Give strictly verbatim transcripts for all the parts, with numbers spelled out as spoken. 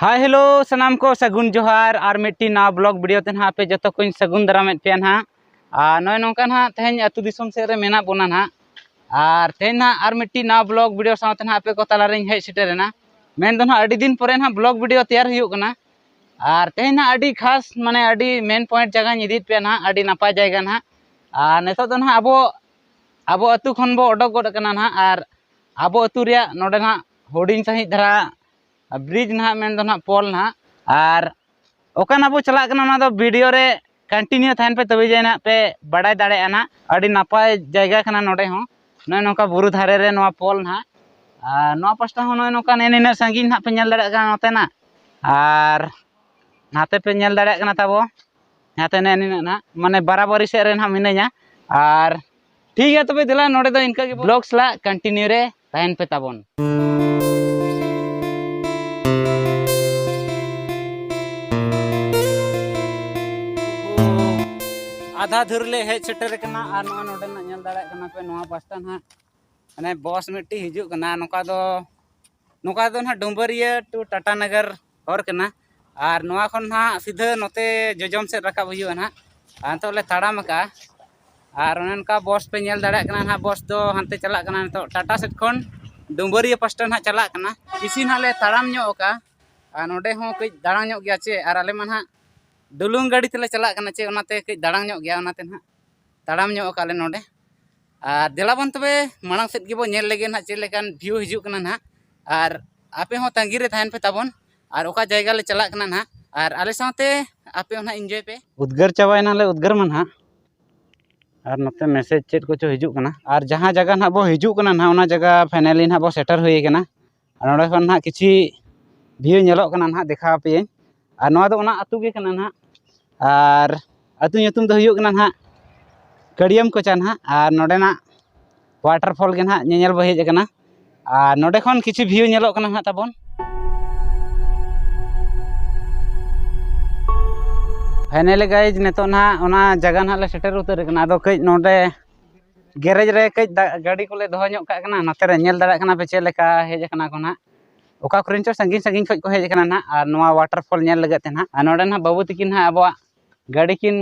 Hi hello ᱥᱟᱱᱟᱢ ᱠᱚ ᱥᱟᱹᱜᱩᱱ ᱡᱚᱦᱟᱨ ᱟᱨ ᱢᱤᱫᱴᱤᱡ ᱱᱟᱣᱟ ᱵᱞᱚᱜ ᱵᱷᱤᱰᱤᱭᱳ ᱛᱮ ᱱᱟᱦᱟᱜ ᱟᱯᱮ ᱡᱚᱛᱚ ᱠᱚᱧ ᱥᱟᱹᱜᱩᱱ ᱫᱟᱨᱟᱢᱮᱫ ᱯᱮᱭᱟ ᱱᱟᱦᱟᱜ᱾ ᱟᱨ ᱱᱚᱜᱼᱚᱭ ᱱᱚᱝᱠᱟ ᱱᱟᱦᱟᱜ ᱛᱮᱦᱮᱧ ᱟᱹᱛᱩ ᱫᱤᱥᱚᱢ ᱥᱮᱫ ᱨᱮ ᱢᱮᱱᱟᱜ ᱵᱚᱱᱟ ᱱᱟᱦᱟᱜ᱾ ᱟᱨ ᱛᱮᱦᱮᱧ ᱱᱟᱦᱟᱜ ᱟᱨ ᱢᱤᱫᱴᱤᱡ ᱱᱟᱣᱟ ᱵᱞᱚᱜ ᱵᱷᱤᱰᱤᱭᱳ ᱥᱟᱶᱛᱮ ᱱᱟᱦᱟᱜ ᱟᱯᱮ ᱠᱚ ᱛᱟᱞᱟᱨᱤᱧ ᱦᱮᱡ ᱥᱮᱴᱮᱨᱮᱱᱟ᱾ ᱢᱮᱱ ᱫᱚ ᱱᱟᱦᱟᱜ ᱟᱹᱰᱤ ᱫᱤᱱ ᱯᱚᱨᱮ ᱱᱟᱦᱟᱜ ᱵᱞᱚᱜ ᱵᱷᱤᱰᱤᱭᱳ ᱛᱮᱭᱟᱨ ᱦᱩᱭᱩᱜ ᱠᱟᱱᱟ᱾ ᱟᱨ ᱛᱮᱦᱮᱧ ᱱᱟᱦᱟᱜ ᱟᱹᱰᱤ ᱠᱷᱟᱥ ᱢᱟᱱᱮ ᱟᱹᱰᱤ ᱢᱮᱱ ᱯᱚᱭᱮᱱᱴ ᱡᱟᱭᱜᱟᱧ ᱤᱫᱤᱭᱮᱫ ᱯᱮᱭᱟ ᱱᱟᱦᱟᱜ, ᱟᱹᱰᱤ ᱱᱟᱯᱟᱭ ᱡᱟᱭᱜᱟ ᱱᱟᱦᱟᱜ᱾ ᱟᱨ ᱱᱤᱛᱚᱜ ᱫᱚ ᱱᱟᱦᱟᱜ ᱟᱵᱚ ᱟᱵᱚ ᱟᱹᱛᱩ ᱠᱷᱚᱱ ᱵᱚ ᱚᱰᱚᱠ ᱜᱚᱫ ᱟᱠᱟᱱᱟ ᱱᱟᱦᱟᱜ᱾ ᱟᱨ ᱟᱵᱚ ᱟᱹᱛᱩ ᱨᱮᱭᱟᱜ ᱱᱚᱰᱮ ᱱᱟᱦᱟᱜ ᱦᱩᱰᱤᱧ ᱥᱟᱺᱦᱤᱡ ᱫᱷᱟᱨᱟ ᱵᱨᱤᱡᱽ ᱱᱟᱦᱟᱜ ᱢᱮᱱᱫᱚ ᱱᱟᱦᱟᱜ ᱯᱳᱞ ᱱᱟᱦᱟᱜ᱾ ᱟᱨ ᱚᱠᱟ ᱱᱟᱦᱟᱜ ᱵᱚ ᱪᱟᱞᱟᱜ ᱠᱟᱱᱟ ᱚᱱᱟ ᱫᱚ ᱵᱷᱤᱰᱤᱭᱳ ᱨᱮ ᱠᱚᱱᱴᱤᱱᱤᱭᱩ ᱛᱟᱦᱮᱱ ᱯᱮ, ᱛᱚᱵᱮ ᱡᱮ ᱱᱟᱦᱟᱜ ᱯᱮ ᱵᱟᱰᱟᱭ ᱫᱟᱲᱮᱭᱟᱜᱼᱟ ᱱᱟᱦᱟᱜ᱾ ᱟᱹᱰᱤ ᱱᱟᱯᱟᱭ ᱡᱟᱭᱜᱟ ᱠᱟᱱᱟ ᱱᱚᱰᱮ ᱦᱚᱸ, ᱱᱚᱜᱼᱚᱭ ᱱᱚᱝᱠᱟ ᱵᱩᱨᱩ ᱫᱷᱟᱨᱮ ᱨᱮ ᱱᱚᱣᱟ ᱯᱳᱞ ᱱᱟᱦᱟᱜ᱾ ᱟᱨ ᱱᱚᱣᱟ ᱯᱟᱥᱴᱟ ᱦᱚᱸ ᱱᱚᱜᱼᱚᱭ ᱱᱚᱝᱠᱟ ᱱᱮ ᱱᱤᱱᱟᱹᱜ ᱥᱟᱺᱜᱤᱧ ᱱᱟᱦᱟᱜ ᱯᱮ ᱧᱮᱞ ᱫᱟᱲᱮᱭᱟᱜ ᱠᱟᱱᱟ ᱱᱚᱛᱮ ᱱᱟᱜ᱾ ᱟᱨ ᱱᱟᱛᱮ ᱯᱮ ᱧᱮᱞ ᱫᱟᱲᱮᱭᱟᱜ ᱠᱟᱱᱟ ᱛᱟᱵᱚ, ᱱᱟᱛᱮ ᱱᱮ ᱱᱤᱱᱟᱹᱜ ᱱᱟᱦᱟᱜ ᱢᱟᱱᱮ ᱵᱟᱨᱟᱵᱟᱨᱤ ᱥᱮᱫ ᱨᱮ ᱱᱟᱦᱟᱜ ᱢᱤᱱᱟᱹᱧᱟ᱾ ᱟᱨ ᱴᱷᱤᱠ ᱜᱮᱭᱟ, ᱛᱚᱵᱮ ᱫᱮᱞᱟ ᱱᱚᱰᱮ ᱫᱚ ᱤᱱᱠᱟᱹ ᱜᱮ ᱵᱞᱚᱜ ᱥᱟᱞᱟᱜ ᱠᱚᱱᱴᱤᱱᱤᱭᱩ ᱨᱮ ᱛᱟᱦᱮᱱ ᱯᱮ ᱛᱟᱵᱚᱱ᱾ ᱟᱫᱷᱟ ᱫᱷᱩᱨ ᱞᱮ ᱦᱮᱡ ᱥᱮᱴᱮᱨ ᱟᱠᱟᱱᱟ ᱟᱨ ᱱᱚᱜᱼᱚᱭ ᱱᱚᱰᱮᱱᱟᱜ ᱧᱮᱞ ᱫᱟᱲᱮᱭᱟᱜ ᱠᱟᱱᱟ ᱯᱮ, ᱱᱚᱣᱟ ᱯᱟᱥᱴᱟ ᱱᱟᱦᱟᱜ ᱢᱟᱱᱮ ᱵᱚᱥ ᱢᱤᱫᱴᱤᱡ ᱦᱤᱡᱩᱜ ᱠᱟᱱᱟ᱾ ᱱᱚᱝᱠᱟ ᱫᱚ ᱱᱚᱝᱠᱟ ᱫᱚ ᱱᱟᱦᱟᱜ ᱰᱩᱢᱵᱟᱹᱨᱤᱭᱟᱹ ᱴᱩ ᱴᱟᱴᱟ ᱱᱟᱜᱟᱨ ᱦᱚᱨ ᱠᱟᱱᱟ᱾ ᱟᱨ ᱱᱚᱣᱟ ᱠᱷᱚᱱ ᱱᱟᱦᱟᱜ ᱥᱤᱫᱷᱟᱹ ᱱᱚᱛᱮ ᱡᱚᱡᱚᱢ ᱥᱮᱫ ᱨᱟᱠᱟᱵ ᱦᱩᱭᱩᱜᱼᱟ ᱱᱟᱦᱟᱜ᱾ ᱟᱨ ᱱᱤᱛᱚᱜ ᱞᱮ ᱛᱟᱲᱟᱢ ᱟᱠᱟᱜᱼᱟ᱾ ᱟᱨ ᱚᱱᱮ ᱚᱱᱠᱟ ᱵᱚᱥ ᱯᱮ ᱧᱮᱞ ᱫᱟᱲᱮᱭᱟᱜ ᱠᱟᱱᱟ ᱱᱟᱦᱟᱜ, ᱵᱚᱥ ᱫᱚ ᱦᱟᱱᱛᱮ ᱪᱟᱞᱟᱜ ᱠᱟᱱᱟ, ᱱᱤᱛᱚᱜ ᱴᱟᱴᱟ ᱥᱮᱫ ᱠᱷᱚᱱ ᱰᱩᱢᱵᱟᱹᱨᱤᱭᱟᱹ ᱯᱟᱥᱴᱟ ᱱᱟᱦᱟᱜ ᱪᱟᱞᱟᱜ ᱠᱟᱱᱟ᱾ ᱵᱮᱥᱤ ᱱᱟᱦᱟᱜ ᱞᱮ ᱛᱟᱲᱟᱢ ᱧᱚᱜ ᱟᱠᱟᱜᱼᱟ᱾ ᱟᱨ ᱱᱚᱰᱮ ᱦᱚᱸ ᱠᱟᱹᱡ ᱫᱟᱲᱟᱝ ᱧᱚᱜ ᱜᱮᱭᱟ ᱪᱮ, ᱟᱨ ᱟᱞᱮ ᱢᱟ ᱱᱟᱦᱟᱜ ᱰᱩᱞᱩᱝ ᱜᱟᱹᱰᱤ ᱛᱮᱞᱮ ᱪᱟᱞᱟᱜ ᱠᱟᱱᱟ ᱪᱮ, ᱚᱱᱟᱛᱮ ᱠᱟᱹᱡ ᱫᱟᱲᱟᱝ ᱧᱚᱜ ᱜᱮᱭᱟ, ᱚᱱᱟᱛᱮ ᱱᱟᱦᱟᱜ ᱛᱟᱲᱟᱢ ᱧᱚᱜ ᱟᱠᱟᱫ ᱞᱮ ᱱᱚᱰᱮ᱾ ᱟᱨ ᱫᱮᱞᱟ ᱵᱚᱱ ᱛᱚᱵᱮ ᱢᱟᱲᱟᱝ ᱥᱮᱫ ᱜᱮᱵᱚ ᱧᱮᱞ ᱞᱮᱜᱮ ᱱᱟᱦᱟᱜ ᱪᱮᱫ ᱞᱮᱠᱟᱱ ᱵᱷᱤᱭᱩ ᱦᱤᱡᱩᱜ ᱠᱟᱱᱟ ᱱᱟᱦᱟᱜ᱾ ᱟᱨ ᱟᱯᱮ ᱦᱚᱸ ᱛᱟᱺᱜᱤ ᱨᱮ ᱛᱟᱦᱮᱱ ᱯᱮ ᱛᱟᱵᱚᱱ, ᱟᱨ ᱚᱠᱟ ᱡᱟᱭᱜᱟ ᱞᱮ ᱪᱟᱞᱟᱜ ᱠᱟᱱᱟ ᱱᱟᱦᱟᱜ, ᱟᱨ ᱟᱞᱮ ᱥᱟᱶᱛᱮ ᱟᱯᱮ ᱦᱚᱸ ᱱᱟᱦᱟᱜ ᱤᱱᱡᱚᱭ ᱯᱮ᱾ ᱩᱫᱽᱜᱟᱹᱨ ᱪᱟᱵᱟᱭᱮᱱᱟᱞᱮ, ᱩᱫᱽᱜᱟᱹᱨ ᱢᱟ ᱱᱟᱦᱟᱜ᱾ ᱟᱨ ᱱᱚᱛᱮ ᱢᱮᱥᱮᱡᱽ ᱪᱮᱫ ᱠᱚᱪᱚ ᱦᱤᱡᱩᱜ ᱠᱟᱱᱟ᱾ ᱟᱨ ᱡᱟᱦᱟᱸ ᱡᱟᱭᱜᱟ ᱱᱟᱦᱟᱜ ᱵᱚ ᱦᱤᱡᱩᱜ ᱠᱟᱱᱟ ᱱᱟᱦᱟᱜ, ᱚᱱᱟ ᱡᱟᱭᱜᱟ ᱯᱷᱟᱭᱱᱟᱞᱤ ᱱᱟᱦᱟᱜ ᱵᱚ ᱥᱮᱴᱮᱨ ᱦᱩᱭ ᱠᱟᱱᱟ᱾ ᱟᱨ ᱱᱚᱰᱮ ᱠᱷᱚᱱ ᱱᱟᱦᱟᱜ ᱠᱤᱪᱷᱤ ᱵᱷᱤᱭᱩ ᱧᱮᱞᱚᱜ ᱠᱟᱱᱟ ᱱᱟᱦᱟᱜ, ᱫᱮᱠᱷᱟᱣ ᱟᱯᱮᱭᱟᱹᱧ᱾ ᱟᱨ ᱱᱚᱣᱟ ᱫᱚ ᱚᱱᱟ ᱟᱹᱛᱩ ᱜᱮ ᱠᱟᱱᱟ ᱱᱟᱦᱟᱜ᱾ ᱟᱨ ᱟᱹᱛᱩ ᱧᱩᱛᱩᱢ ᱫᱚ ᱦᱩᱭᱩᱜ ᱠᱟᱱᱟ ᱱᱟᱦᱟᱜ ᱠᱟᱹᱲᱤᱭᱟᱹᱢ ᱠᱚᱪᱟ ᱱᱟᱦᱟᱜ᱾ ᱟᱨ ᱱᱚᱰᱮᱱᱟᱜ ᱣᱟᱴᱟᱨ ᱯᱷᱚᱞ ᱜᱮ ᱱᱟᱦᱟᱜ ᱧᱮᱧᱮᱞ ᱵᱚ ᱦᱮᱡ ᱟᱠᱟᱱᱟ᱾ ᱟᱨ ᱱᱚᱰᱮ ᱠᱷᱚᱱ ᱠᱤᱪᱷᱩ ᱵᱷᱤᱭᱩ ᱧᱮᱞᱚᱜ ᱠᱟᱱᱟ ᱱᱟᱦᱟᱜ ᱛᱟᱵᱚᱱ᱾ ᱯᱷᱟᱭᱱᱟᱞᱤ ᱜᱟᱭᱤᱡᱽ, ᱱᱤᱛᱚᱜ ᱱᱟᱦᱟᱜ ᱚᱱᱟ ᱡᱟᱭᱜᱟ ᱱᱟᱦᱟᱜ ᱞᱮ ᱥᱮᱴᱮᱨ ᱩᱛᱟᱹᱨ ᱟᱠᱟᱱᱟ᱾ ᱟᱫᱚ ᱠᱟᱹᱡ ᱱᱚᱰᱮ ᱜᱮᱨᱮᱡᱽ ᱨᱮ ᱠᱟᱹᱡ ᱫᱟ-, ᱜᱟᱹᱰᱤ ᱠᱚᱞᱮ ᱫᱚᱦᱚ ᱧᱚᱜ ᱠᱟᱜ ᱠᱟᱱᱟ᱾ ᱱᱚᱛᱮ ᱨᱮ ᱧᱮᱞ ᱫᱟᱲᱮᱭᱟᱜ ᱠᱟᱱᱟ ᱯᱮ ᱪᱮᱫ ᱞᱮᱠᱟ ᱦᱮᱡ ᱟᱠᱟᱱᱟ ᱠᱚ ᱱᱟᱦᱟᱜ᱾ ᱚᱠᱟ ᱠᱚᱨᱮᱱ ᱪᱚ ᱥᱟᱺᱜᱤᱧ ᱥᱟᱺᱜᱤᱧ ᱠᱷᱚᱱ ᱠᱚ ᱦᱮᱡ ᱟᱠᱟᱱᱟ ᱱᱟᱦᱟᱜ, ᱟᱨ ᱱᱚᱣᱟ waterfall ᱧᱮᱞ ᱞᱟᱹᱜᱤᱫ ᱛᱮ ᱱᱟᱦᱟᱜ᱾ ᱟᱨ ᱱᱚᱰᱮ ᱱᱟᱦᱟᱜ ᱵᱟᱹᱵᱩ ᱛᱟᱹᱠᱤᱱ ᱱᱟᱦᱟᱜ ᱟᱵᱚᱣᱟᱜ ᱜᱟᱹᱰᱤ ᱠᱤᱱ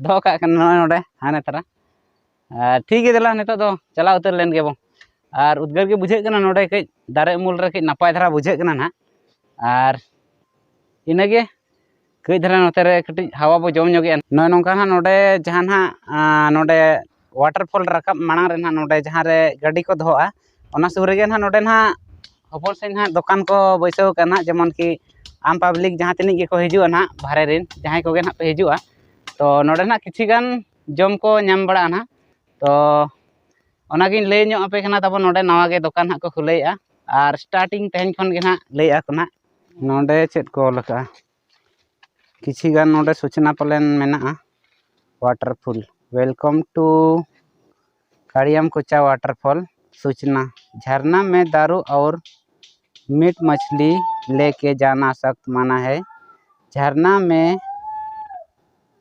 ᱫᱚᱦᱚ ᱠᱟᱜ ᱠᱟᱱᱟ ᱱᱚᱜᱼᱚᱭ ᱱᱚᱰᱮ ᱦᱟᱱᱮ ᱛᱟᱨᱟ᱾ ᱟᱨ ᱴᱷᱤᱠ ᱜᱮᱭᱟ, ᱫᱮᱞᱟ ᱱᱤᱛᱚᱜ ᱫᱚ ᱪᱟᱞᱟᱣ ᱩᱛᱟᱹᱨ ᱞᱮᱱ ᱜᱮᱵᱚᱱ᱾ ᱟᱨ ᱩᱫᱽᱜᱟᱹᱨ ᱜᱮ ᱵᱩᱡᱷᱟᱹᱜ ᱠᱟᱱᱟ ᱱᱚᱰᱮ, ᱠᱟᱹᱡ ᱫᱟᱨᱮ ᱩᱢᱩᱞ ᱨᱮ ᱠᱟᱹᱡ ᱱᱟᱯᱟᱭ ᱫᱷᱟᱨᱟ ᱵᱩᱡᱷᱟᱹᱜ ᱠᱟᱱᱟ ᱱᱟᱦᱟᱜ᱾ ᱟᱨ ᱤᱱᱟᱹᱜᱮ, ᱠᱟᱹᱡ ᱫᱷᱟᱨᱟ ᱱᱚᱛᱮ ᱨᱮ ᱠᱟᱹᱴᱤᱡ ᱦᱟᱣᱟ ᱵᱚ ᱡᱚᱢ ᱧᱚᱜᱮᱜᱼᱟ᱾ ᱱᱚᱜᱼᱚᱭ ᱱᱚᱝᱠᱟ ᱱᱟᱦᱟᱜ ᱱᱚᱰᱮ ᱡᱟᱦᱟᱸ ᱱᱟᱦᱟᱜ, ᱟᱸ, ᱱᱚᱰᱮ waterfall ᱨᱟᱠᱟᱵ ᱢᱟᱲᱟᱝ ᱨᱮ ᱱᱟᱦᱟᱜ ᱱᱚᱰᱮ ᱡᱟᱦᱟᱸ ᱨᱮ ᱜᱟᱹᱰᱤ ᱠᱚ ᱫᱚᱦᱚᱜᱼᱟ, ᱚᱱᱟ ᱥᱩᱨ ᱨᱮᱜᱮ ᱱᱟᱦᱟᱜ ᱱᱚᱰᱮ ᱱᱟᱦᱟᱜ ᱦᱚᱯᱚᱱ ᱥᱟᱺᱦᱤᱡ ᱱᱟᱦᱟᱜ ᱫᱚᱠᱟᱱ ᱠᱚ ᱵᱟᱹᱭᱥᱟᱹᱣ ᱟᱠᱟᱱᱟ ᱱᱟᱦᱟᱜ, ᱡᱮᱢᱚᱱ ᱠᱤ ᱟᱢ public ᱡᱟᱦᱟᱸ ᱛᱤᱱᱟᱹᱜ ᱜᱮᱠᱚ ᱦᱤᱡᱩᱜᱼᱟ ᱱᱟᱦᱟᱜ, ᱵᱟᱦᱨᱮ ᱨᱮᱱ ᱡᱟᱦᱟᱸᱭ ᱠᱚᱜᱮ ᱱᱟᱦᱟᱜ ᱯᱮ ᱦᱤᱡᱩᱜᱼᱟ, ᱛᱚ ᱱᱚᱰᱮ ᱱᱟᱦᱟᱜ ᱠᱤᱪᱷᱤ ᱜᱟᱱ ᱡᱚᱢ ᱠᱚ ᱧᱟᱢ ᱵᱟᱲᱟᱜᱼᱟ ᱱᱟᱦᱟᱜ᱾ ᱛᱚ ᱚᱱᱟᱜᱤᱧ ᱞᱟᱹᱭ ᱧᱚᱜ ᱟᱯᱮ ᱠᱟᱱᱟ, ᱛᱟᱵᱚᱱ ᱱᱚᱰᱮ ᱱᱟᱣᱟ ᱜᱮ ᱫᱚᱠᱟᱱ ᱦᱟᱸᱜ ᱠᱚ ᱠᱷᱩᱞᱟᱹᱭᱮᱜᱼᱟ, ᱟᱨ starting ᱛᱮᱦᱮᱧ ᱠᱷᱚᱱ ᱜᱮ ᱱᱟᱦᱟᱜ ᱞᱟᱹᱭᱮᱜᱼᱟ ᱠᱚ ᱱᱟᱦᱟᱜ᱾ ᱱᱚᱰᱮ ᱪᱮᱫ ᱠᱚ ᱚᱞ ᱟᱠᱟᱜᱼᱟ? ᱠᱤᱪᱷᱤ ᱜᱟᱱ ᱱᱚᱰᱮ ᱥᱩᱪᱱᱟ ᱯᱟᱞᱮᱱ ᱢᱮᱱᱟᱜᱼᱟ᱾ Waterfall, welcome to ᱠᱟᱲᱤᱭᱟᱢ ᱠᱚᱪᱟ waterfall। सूचना, झरना में दारू और मीट मछली लेके जाना सख्त मना है। झरना में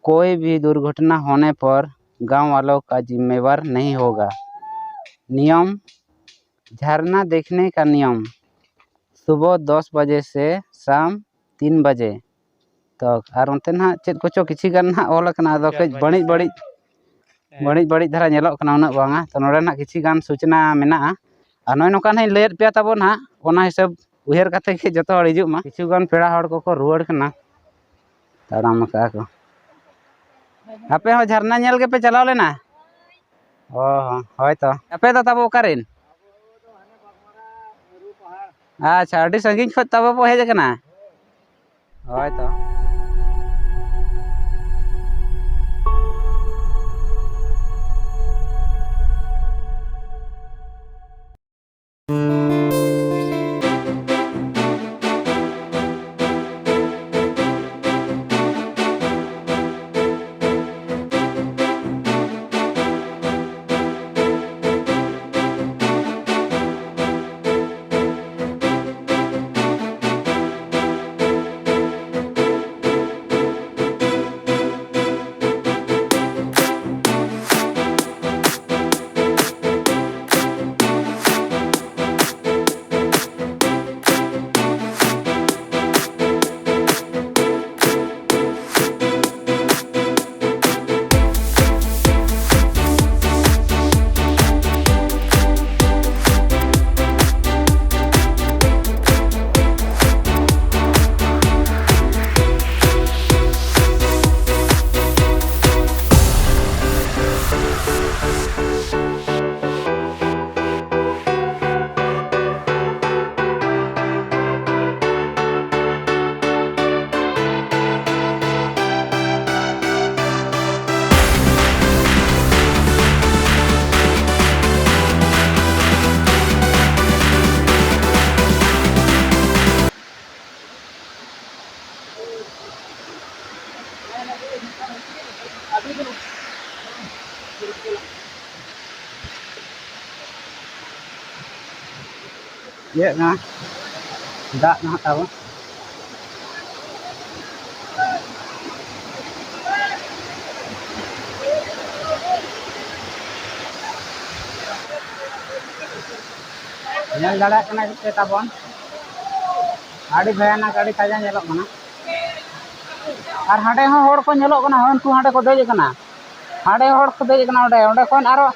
कोई भी दुर्घटना होने पर गांव वालों का जिम्मेवार नहीं होगा। नियम, झरना देखने का नियम, सुबह दस बजे से शाम तीन बजे तक। ᱟᱨ ᱚᱱᱛᱮ ᱱᱟᱦᱟᱜ ᱪᱮᱫ ᱠᱚᱪᱚ ᱠᱤᱪᱷᱤ ᱜᱟᱱ ᱱᱟᱦᱟᱜ ᱚᱞ ᱟᱠᱟᱱᱟ, ᱟᱫᱚ ᱠᱟᱹᱡ ᱵᱟᱹᱲᱤᱡ ᱵᱟᱹᱲᱤᱡ ᱵᱟᱹᱲᱤᱡ ᱵᱟᱹᱲᱤᱡ ᱫᱷᱟᱨᱟ ᱧᱮᱞᱚᱜ ᱠᱟᱱᱟ, ᱩᱱᱟᱹᱜ ᱵᱟᱝᱟ᱾ ᱛᱚ ᱱᱚᱰᱮ ᱱᱟᱦᱟᱜ ᱠᱤᱪᱷᱤ ᱜᱟᱱ ᱥᱩᱪᱱᱟ ᱢᱮᱱᱟᱜᱼᱟ, ᱟᱨ ᱱᱚᱜᱼᱚᱭ ᱱᱚᱝᱠᱟ ᱱᱟᱦᱟᱜ ᱤᱧ ᱞᱟᱹᱭᱟᱫ ᱯᱮᱭᱟ ᱛᱟᱵᱚᱱ ᱱᱟᱦᱟᱜ, ᱚᱱᱟ ᱦᱤᱥᱟᱹᱵ ᱩᱭᱦᱟᱹᱨ ᱠᱟᱛᱮ ᱜᱮ ᱡᱚᱛᱚ ᱦᱚᱲ ᱦᱤᱡᱩᱜ ᱢᱟ᱾ ᱠᱤᱪᱷᱩ ᱜᱟᱱ ᱯᱮᱲᱟ ᱦᱚᱲ ᱠᱚᱠᱚ ᱨᱩᱣᱟᱹᱲ ᱠᱟᱱᱟ, ᱛᱟᱲᱟᱢ ᱟᱠᱟᱜᱼᱟ ᱠᱚ᱾ ᱟᱯᱮ ᱦᱚᱸ ᱡᱷᱟᱨᱱᱟ ᱧᱮᱞ ᱜᱮᱯᱮ ᱪᱟᱞᱟᱣ ᱞᱮᱱᱟ? ᱚ ᱦᱚᱸ, ᱦᱳᱭ ᱛᱚ᱾ ᱟᱯᱮ ᱫᱚ ᱛᱟᱵᱚ ᱚᱠᱟᱨᱮᱱ? ᱟᱪᱪᱷᱟ, ᱟᱹᱰᱤ ᱥᱟᱺᱜᱤᱧ ᱠᱷᱚᱱ ᱛᱟᱵᱚ ᱯᱮ ᱦᱮᱡ ᱟᱠᱟᱱᱟ? ᱦᱳᱭ ᱛᱚ᱾ ᱤᱭᱟᱹᱜ ᱠᱟᱱᱟ, ᱫᱟᱜ ᱱᱟᱦᱟᱜ ᱛᱟᱵᱚ᱾ ᱧᱮᱞ ᱫᱟᱲᱮᱭᱟᱜ ᱠᱟᱱᱟ ᱯᱮ ᱛᱟᱵᱚᱱ, ᱟᱹᱰᱤ ᱵᱷᱚᱭᱟᱱᱚᱠ, ᱟᱹᱰᱤ ᱛᱟᱡᱟ ᱧᱮᱞᱚᱜ ᱠᱟᱱᱟ᱾ ᱟᱨ ᱦᱟᱸᱰᱮ ᱦᱚᱸ ᱦᱚᱲ ᱠᱚ ᱧᱮᱞᱚᱜ ᱠᱟᱱᱟ, ᱦᱳᱭ, ᱩᱱᱠᱩ ᱦᱟᱸᱰᱮ ᱠᱚ ᱫᱮᱡ ᱟᱠᱟᱱᱟ, ᱦᱟᱸᱰᱮ ᱦᱚᱲ ᱠᱚ ᱫᱮᱡ ᱟᱠᱟᱱᱟ, ᱚᱸᱰᱮ, ᱚᱸᱰᱮ ᱠᱷᱚᱱ ᱟᱨᱚ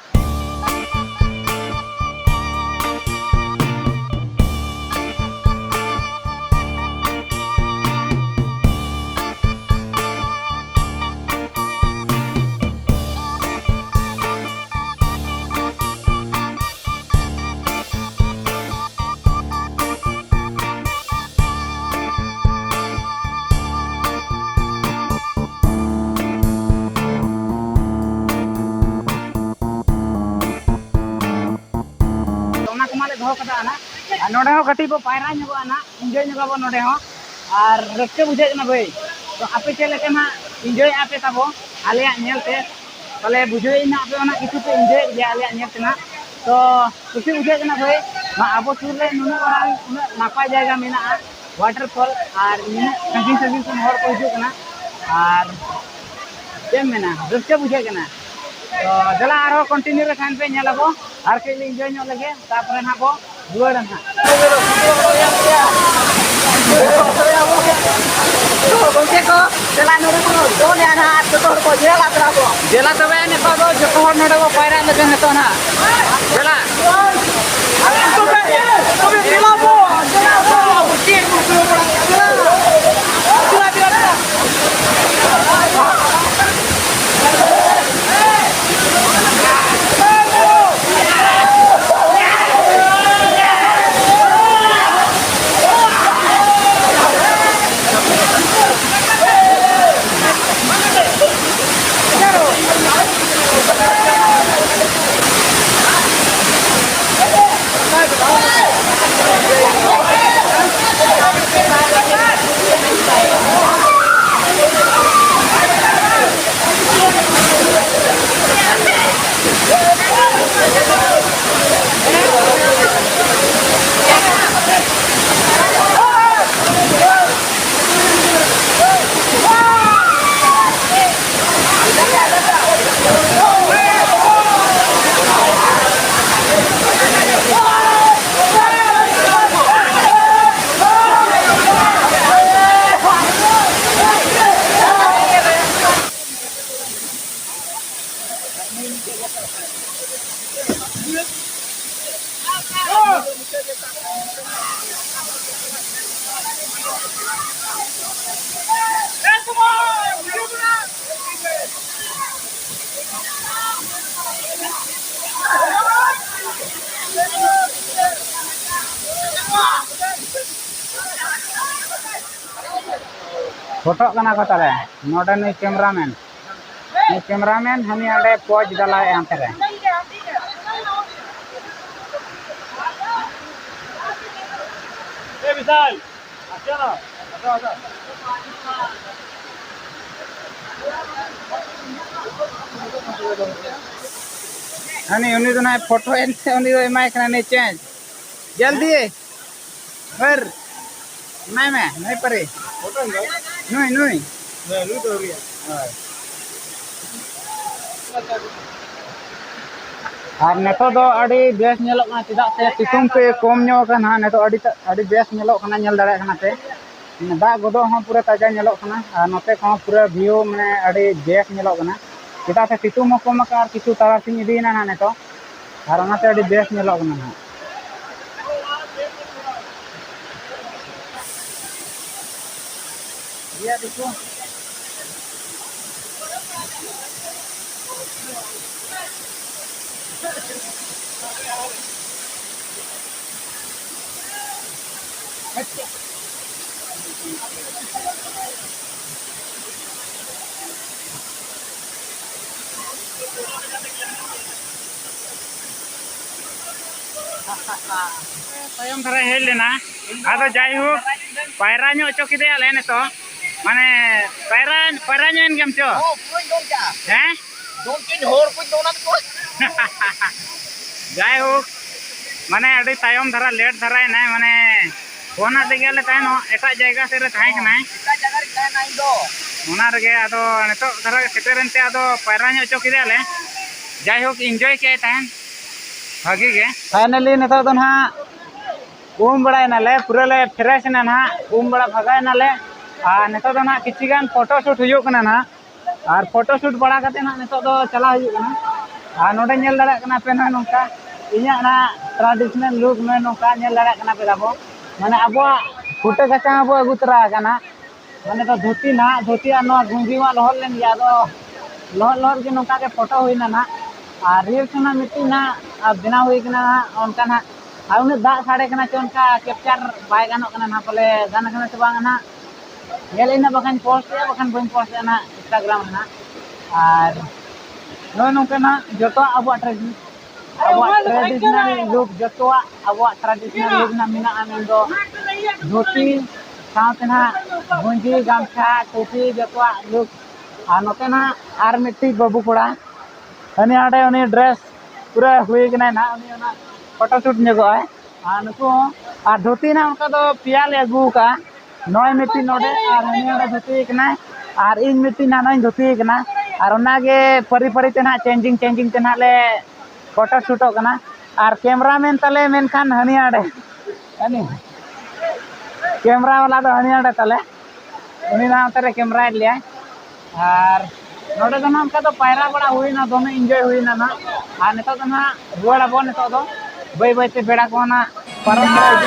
ᱚᱱᱟ ᱠᱚᱢᱟᱞᱮ ᱫᱚᱦᱚ ᱠᱟᱫᱟ ᱱᱟᱜ᱾ ᱟᱨ ᱱᱚᱰᱮ ᱦᱚᱸ ᱠᱟᱹᱴᱤᱡ ᱵᱚ ᱯᱟᱭᱨᱟ ᱧᱚᱜᱚᱜᱼᱟ ᱱᱟᱜ, ᱤᱱᱡᱚᱭ ᱧᱚᱜᱟᱵᱚ ᱱᱚᱰᱮ ᱦᱚᱸ᱾ ᱟᱨ ᱨᱟᱹᱥᱠᱟᱹ ᱵᱩᱡᱷᱟᱹᱜ ᱠᱟᱱᱟ ᱵᱷᱟᱹᱭ᱾ ᱛᱚ ᱟᱯᱮ ᱪᱮᱫ ᱞᱮᱠᱟ ᱱᱟᱜ ᱤᱱᱡᱚᱭᱮᱫᱼᱟ ᱯᱮ ᱛᱟᱵᱚ ᱟᱞᱮᱭᱟᱜ ᱧᱮᱞ ᱛᱮ? ᱛᱟᱦᱞᱮ ᱵᱩᱡᱷᱟᱹᱣ ᱤᱧ ᱱᱟᱜ ᱟᱯᱮ ᱚᱱᱟ ᱠᱤᱪᱷᱩ ᱯᱮ ᱤᱱᱡᱚᱭᱮᱫ ᱜᱮᱭᱟ ᱟᱞᱮᱭᱟᱜ ᱧᱮᱞ ᱛᱮ ᱱᱟᱜ᱾ ᱛᱚ ᱠᱩᱥᱤ ᱵᱩᱡᱷᱟᱹᱜ ᱠᱟᱱᱟ ᱵᱷᱟᱹᱭ, ᱢᱟ ᱟᱵᱚ ᱥᱩᱨ ᱨᱮ ᱱᱩᱱᱟᱹᱜ ᱢᱟᱨᱟᱝ, ᱩᱱᱟᱹᱜ ᱱᱟᱯᱟᱭ ᱡᱟᱭᱜᱟ ᱢᱮᱱᱟᱜᱼᱟ, ᱣᱟᱴᱟᱨ ᱯᱷᱚᱞ, ᱟᱨ ᱱᱩᱱᱟᱹᱜ ᱥᱟᱺᱜᱤᱧ ᱥᱟᱺᱜᱤᱧ ᱠᱷᱚᱱ ᱦᱚᱲ ᱠᱚ ᱦᱤᱡᱩᱜ ᱠᱟᱱᱟ᱾ ᱟᱨ ᱪᱮᱫ ᱮᱢ ᱢᱮᱱᱟ, ᱨᱟᱹᱥᱠᱟᱹ ᱵᱩᱡᱷᱟᱹᱜ ᱠᱟᱱᱟ᱾ ᱛᱚ ᱫᱮᱞᱟ ᱟᱨᱦᱚᱸ ᱠᱚᱱᱴᱤᱱᱤᱭᱩ ᱨᱮ ᱛᱟᱦᱮᱱ ᱯᱮ, ᱧᱮᱞ ᱟᱵᱚ ᱟᱨ ᱠᱟᱹᱡ ᱞᱮ ᱤᱱᱡᱚᱭ ᱧᱚᱜ ᱞᱮᱜᱮ, ᱛᱟᱨᱯᱚᱨᱮ ᱱᱟᱦᱟᱜ ᱵᱚ ᱨᱩᱣᱟᱹᱲᱟ ᱱᱟᱦᱟᱜ᱾ ᱜᱚᱢᱠᱮ ᱠᱚ, ᱫᱮᱞᱟ ᱱᱚᱰᱮ ᱵᱚᱱ ᱫᱚᱱ ᱮᱜᱼᱟ ᱱᱟᱦᱟᱜ, ᱡᱚᱛᱚ ᱦᱚᱲ ᱠᱚ ᱧᱮᱞᱟ ᱛᱚᱨᱟ ᱵᱚ᱾ ᱫᱮᱞᱟ ᱛᱚᱵᱮ ᱱᱤᱛᱚᱜ ᱫᱚ ᱡᱚᱛᱚ ᱦᱚᱲ ᱱᱚᱰᱮ ᱵᱚ ᱯᱟᱭᱨᱟᱜ ᱞᱟᱹᱜᱤᱫ ᱱᱤᱛᱚᱜ ᱱᱟᱦᱟᱜ᱾ ᱫᱮᱞᱟ᱾ ᱯᱷᱳᱴᱳᱜ ᱠᱟᱱᱟ ᱠᱚ ᱛᱟᱞᱮ᱾ ᱱᱚᱰᱮ ᱱᱩᱭ ᱠᱮᱢᱨᱟᱢᱮᱱ, ᱱᱩᱭ ᱠᱮᱢᱨᱟᱢᱮᱱ ᱦᱟᱹᱱᱤ ᱚᱸᱰᱮ ᱯᱳᱡᱽ ᱫᱟᱞᱟᱭᱮᱫᱼᱟ ᱦᱟᱱᱛᱮ ᱨᱮ᱾ ᱦᱟᱹᱱᱤ ᱩᱱᱤ ᱫᱚ ᱱᱟᱦᱟᱜ ᱯᱷᱳᱴᱳ ᱮᱱᱛᱮ ᱩᱱᱤ ᱫᱚ ᱮᱢᱟᱭ ᱠᱟᱱᱟ ᱱᱩᱭ ᱪᱮᱸᱡᱽ᱾ ᱡᱚᱞᱫᱤ ᱵᱷᱟᱹᱨ ᱮᱢᱟᱭ ᱢᱮ ᱱᱩᱭ ᱯᱟᱨᱤ᱾ ᱱᱩᱭ ᱱᱩᱭ᱾ ᱦᱳᱭ᱾ ᱟᱨ ᱱᱤᱛᱚᱜ ᱫᱚ ᱟᱹᱰᱤ ᱵᱮᱥ ᱧᱮᱞᱚᱜ ᱠᱟᱱᱟ, ᱪᱮᱫᱟᱜ ᱥᱮ ᱥᱤᱛᱩᱝ ᱛᱮ ᱠᱚᱢ ᱧᱚᱜ ᱟᱠᱟᱱᱟ᱾ ᱱᱤᱛᱚᱜ ᱟᱹᱰᱤ ᱟᱹᱰᱤ ᱵᱮᱥ ᱧᱮᱞᱚᱜ ᱠᱟᱱᱟ, ᱧᱮᱞ ᱫᱟᱲᱮᱭᱟᱜ ᱠᱟᱱᱟ ᱯᱮ᱾ ᱫᱟᱜ ᱜᱚᱫᱚᱜ ᱦᱚᱸ ᱯᱩᱨᱟᱹ ᱛᱟᱡᱟ ᱧᱮᱞᱚᱜ ᱠᱟᱱᱟ᱾ ᱟᱨ ᱱᱚᱛᱮ ᱠᱚᱦᱚᱸ ᱯᱩᱨᱟᱹ ᱵᱷᱤᱭᱩ ᱢᱟᱱᱮ ᱟᱹᱰᱤ ᱵᱮᱥ ᱧᱮᱞᱚᱜ ᱠᱟᱱᱟ, ᱪᱮᱫᱟᱜ ᱥᱮ ᱥᱤᱛᱩᱝ ᱦᱚᱸ ᱠᱚᱢ ᱟᱠᱟᱱᱟ ᱟᱨ ᱠᱤᱪᱷᱩ ᱛᱟᱨᱟᱥᱤᱧ ᱤᱫᱤᱭᱮᱱᱟ ᱱᱟᱦᱟᱜ ᱱᱤᱛᱚᱜ, ᱟᱨ ᱚᱱᱟᱛᱮ ᱟᱹᱰᱤ ᱵᱮᱥ ᱧᱮᱞᱚᱜ ᱠᱟᱱᱟ ᱱᱟᱦᱟᱜ᱾ ᱛᱟᱭᱚᱢ ᱫᱷᱟᱨᱟ ᱦᱮᱡ ᱞᱮᱱᱟ᱾ ᱟᱫᱚ ᱡᱟᱭᱦᱳᱠ, ᱯᱟᱭᱨᱟ ᱧᱚᱜ ᱦᱚᱪᱚ ᱠᱮᱫᱮᱭᱟᱞᱮ ᱱᱤᱛᱚᱜ᱾ ᱢᱟᱱᱮ ᱯᱟᱭᱨᱟ, ᱯᱟᱭᱨᱟ ᱧᱚᱜ ᱮᱱ ᱜᱮᱭᱟᱢ ᱪᱚ? ᱦᱚᱸ, ᱯᱩᱨᱟᱹᱧ ᱫᱚᱱ ᱠᱮᱜᱼᱟ᱾ ᱦᱮᱸ? ᱫᱚᱱ ᱠᱮᱜᱼᱟᱹᱧ, ᱦᱚᱲ ᱠᱚᱧ ᱫᱚᱱ ᱟᱫ ᱠᱚᱣᱟ᱾ ᱡᱟᱭᱦᱳᱠ, ᱢᱟᱱᱮ ᱟᱹᱰᱤ ᱛᱟᱭᱚᱢ ᱫᱷᱟᱨᱟ, ᱞᱮᱴ ᱫᱷᱟᱨᱟᱭᱮᱱᱟᱭ, ᱢᱟᱱᱮ ᱯᱷᱳᱱ ᱟᱫᱮ ᱜᱮᱭᱟᱞᱮ ᱛᱟᱦᱮᱱ, ᱮᱴᱟᱜ ᱡᱟᱭᱜᱟ ᱥᱮᱫ ᱨᱮ ᱛᱟᱦᱮᱸ ᱠᱟᱱᱟᱭ᱾ ᱮᱴᱟᱜ ᱡᱟᱭᱜᱟ ᱨᱮᱧ ᱛᱟᱦᱮᱱᱟ ᱤᱧ ᱫᱚ᱾ ᱚᱱᱟ ᱨᱮᱜᱮ ᱟᱫᱚ ᱱᱤᱛᱚᱜ ᱫᱷᱟᱨᱟ ᱜᱮ ᱥᱮᱴᱮᱨᱮᱱ ᱛᱮ ᱟᱫᱚ ᱯᱟᱭᱨᱟ ᱧᱚᱜ ᱦᱚᱪᱚ ᱠᱮᱫᱮᱭᱟᱞᱮ᱾ ᱡᱟᱭᱦᱳᱠ, ᱤᱱᱡᱚᱭ ᱠᱮᱫᱟᱭ ᱛᱟᱦᱮᱱ ᱵᱷᱟᱜᱤ ᱜᱮ᱾ ᱯᱷᱟᱭᱱᱟᱞᱤ ᱱᱤᱛᱚᱜ ᱫᱚ ᱱᱟᱦᱟᱜ ᱩᱢ ᱵᱟᱲᱟᱭᱮᱱᱟᱞᱮ, ᱯᱩᱨᱟᱹ ᱞᱮ ᱯᱷᱨᱮᱥ ᱮᱱᱟ ᱱᱟᱦᱟᱜ, ᱩᱢ ᱵᱟᱲᱟ ᱵᱷᱟᱜᱟᱣᱮᱱᱟᱞᱮ᱾ ᱟᱨ ᱱᱤᱛᱚᱜ ᱫᱚ ᱱᱟᱦᱟᱜ ᱠᱤᱪᱷᱩ ᱜᱟᱱ ᱯᱷᱳᱴᱳ ᱥᱩᱴ ᱦᱩᱭᱩᱜ ᱠᱟᱱᱟ ᱱᱟᱦᱟᱜ᱾ ᱟᱨ ᱯᱷᱳᱴᱳ ᱥᱩᱴ ᱵᱟᱲᱟ ᱠᱟᱛᱮ ᱱᱟᱦᱟᱜ ᱱᱤᱛᱚᱜ ᱫᱚ ᱪᱟᱞᱟᱣ ᱦᱩᱭᱩᱜ ᱠᱟᱱᱟ᱾ ᱟᱨ ᱱᱚᱰᱮ ᱧᱮᱞ ᱫᱟᱲᱮᱭᱟᱜ ᱠᱟᱱᱟ ᱯᱮ ᱱᱟᱦᱟᱜ ᱱᱚᱝᱠᱟ ᱤᱧᱟᱹᱜ ᱱᱟᱦᱟᱜ ᱴᱨᱟᱰᱤᱥᱚᱱᱟᱞ ᱞᱩᱠ ᱱᱚᱜᱼᱚᱭ ᱱᱚᱝᱠᱟ ᱧᱮᱞ ᱫᱟᱲᱮᱭᱟᱜ ᱠᱟᱱᱟ ᱯᱮ ᱛᱟᱵᱚ᱾ ᱢᱟᱱᱮ ᱟᱵᱚᱣᱟᱜ ᱯᱷᱩᱴᱟᱹ ᱠᱟᱪᱟ ᱦᱚᱸᱵᱚ ᱟᱹᱜᱩ ᱛᱚᱨᱟ ᱟᱠᱟᱱᱟ᱾ ᱢᱟᱱᱮ ᱫᱚ ᱫᱷᱩᱛᱤ ᱱᱟᱦᱟᱜ, ᱫᱷᱩᱛᱤ ᱟᱨ ᱱᱚᱣᱟ ᱜᱩᱸᱡᱤ ᱢᱟ ᱞᱚᱦᱚᱫ ᱞᱮᱱ ᱜᱮᱭᱟ, ᱟᱫᱚ ᱞᱚᱦᱚᱫ ᱞᱚᱦᱚᱫ ᱜᱮ ᱱᱚᱝᱠᱟ ᱜᱮ ᱯᱷᱳᱴᱳ ᱦᱩᱭᱱᱟ ᱱᱟᱦᱟᱜ᱾ ᱟᱨ ᱨᱤᱞᱥ ᱦᱚᱸ ᱱᱟᱦᱟᱜ ᱢᱤᱫᱴᱤᱡ ᱱᱟᱦᱟᱜ ᱵᱮᱱᱟᱣ ᱦᱩᱭ ᱠᱟᱱᱟ ᱱᱟᱦᱟᱜ, ᱚᱱᱠᱟ ᱱᱟᱦᱟᱜ᱾ ᱟᱨ ᱩᱱᱟᱹᱜ ᱫᱟᱜ ᱥᱟᱰᱮ ᱠᱟᱱᱟ ᱪᱮ ᱚᱱᱠᱟ ᱠᱮᱯᱪᱟᱨ ᱵᱟᱭ ᱜᱟᱱᱚᱜ ᱠᱟᱱᱟ ᱱᱟᱦᱟᱜ, ᱯᱟᱞᱮ ᱜᱟᱱ ᱠᱟᱱᱟ ᱥᱮ ᱵᱟᱝ ᱱᱟᱦᱟᱜ᱾ ᱧᱮᱞ ᱤᱧ ᱱᱟᱜ, ᱵᱟᱠᱷᱟᱱ ᱯᱳᱥᱴ ᱮᱜᱼᱟ, ᱵᱟᱠᱷᱟᱱ ᱵᱟᱹᱧ ᱯᱳᱥᱴ ᱮᱜᱼᱟ ᱱᱟᱜ Instagram ᱨᱮ ᱱᱟᱜ᱾ ᱟᱨ ᱱᱚᱜᱼᱚᱭ ᱱᱚᱝᱠᱟ ᱱᱟᱜ ᱡᱚᱛᱚᱣᱟᱜ ᱟᱵᱚᱣᱟᱜ ᱴᱨᱮᱰᱤ-, ᱟᱵᱚᱣᱟᱜ ᱴᱨᱮᱰᱤᱥᱚᱱᱟᱞ ᱞᱩᱠ, ᱡᱚᱛᱚᱣᱟᱜ ᱟᱵᱚᱣᱟᱜ ᱴᱨᱮᱰᱤᱥᱚᱱᱟᱞ ᱞᱩᱠ ᱱᱟᱜ ᱢᱮᱱᱟᱜᱼᱟ, ᱢᱮᱱᱫᱚ ᱫᱷᱩᱛᱤ ᱥᱟᱶᱛᱮ ᱱᱟᱜ ᱜᱩᱸᱡᱤ, ᱜᱟᱢᱪᱷᱟ, ᱴᱩᱯᱤ, ᱡᱚᱛᱚᱣᱟᱜ ᱞᱩᱠ᱾ ᱟᱨ ᱱᱚᱛᱮ ᱱᱟᱜ ᱟᱨ ᱢᱤᱫᱴᱤᱡ ᱵᱟᱹᱵᱩ ᱠᱚᱲᱟ, ᱦᱟᱹᱱᱤ ᱦᱟᱸᱰᱮ ᱩᱱᱤ ᱰᱨᱮᱥ ᱯᱩᱨᱟᱹ ᱦᱩᱭ ᱠᱟᱱᱟᱭ ᱱᱟᱜ, ᱩᱱᱤ ᱚᱱᱟ ᱯᱷᱳᱴᱳ ᱥᱩᱴ ᱧᱚᱜᱚᱜᱼᱟᱭ᱾ ᱟᱨ ᱱᱩᱠᱩ ᱦᱚᱸ, ᱟᱨ ᱫᱷᱩᱛᱤ ᱱᱟᱜ ᱚᱱᱠᱟ ᱫᱚ ᱯᱮᱭᱟ ᱞᱮ ᱟᱹᱜᱩ ᱟᱠᱟᱫᱼᱟ, ᱱᱚᱜᱼᱚᱭ ᱢᱤᱫᱴᱤᱡ ᱱᱚᱰᱮ ᱟᱨ ᱦᱟᱹᱱᱤ ᱦᱟᱸᱰᱮ ᱫᱷᱩᱛᱤ ᱠᱟᱱᱟᱭ, ᱟᱨ ᱤᱧ ᱢᱤᱫᱴᱤᱡ ᱱᱟᱜ ᱱᱚᱜᱼᱚᱭ ᱫᱷᱩᱛᱤ ᱠᱟᱱᱟ᱾ ᱟᱨ ᱚᱱᱟᱜᱮ ᱯᱟᱹᱨᱤ ᱯᱟᱹᱨᱤ ᱛᱮ ᱱᱟᱜ ᱪᱮᱧᱡᱤᱝ ᱪᱮᱧᱡᱤᱝ ᱛᱮ ᱱᱟᱜ ᱞᱮ ᱯᱷᱳᱴᱳ ᱥᱩᱴᱚᱜ ᱠᱟᱱᱟ᱾ ᱟᱨ ᱠᱮᱢᱨᱟᱢᱮᱱ ᱛᱟᱞᱮ ᱢᱮᱱᱠᱷᱟᱱ ᱦᱟᱹᱱᱤ ᱦᱟᱸᱰᱮ, ᱦᱟᱹᱱᱤ ᱠᱮᱢᱨᱟ ᱵᱟᱞᱟ ᱫᱚ ᱦᱟᱹᱱᱤ ᱦᱟᱸᱰᱮ ᱛᱟᱞᱮ, ᱩᱱᱤ ᱱᱟᱜ ᱚᱱᱛᱮ ᱨᱮ ᱠᱮᱢᱨᱟᱭᱮᱫ ᱞᱮᱭᱟᱭ᱾ ᱟᱨ ᱱᱚᱰᱮ ᱫᱚ ᱱᱟᱜ ᱚᱱᱠᱟ ᱫᱚ ᱯᱟᱭᱨᱟ ᱵᱟᱲᱟ ᱦᱩᱭᱱᱟ, ᱫᱚᱢᱮ ᱤᱱᱡᱚᱭ ᱦᱩᱭᱱᱟ ᱱᱟᱜ᱾ ᱟᱨ ᱱᱤᱛᱚᱜ ᱫᱚ ᱱᱟᱜ ᱨᱩᱣᱟᱹᱲ ᱟᱵᱚᱱ, ᱱᱤᱛᱚᱜ ᱫᱚ ᱵᱟᱹᱭ ᱵᱟᱹᱭ ᱛᱮ ᱵᱮᱲᱟ ᱠᱚ ᱱᱟᱜ ᱯᱟᱨᱚᱢ ᱪᱟᱞᱟᱜᱼᱟ᱾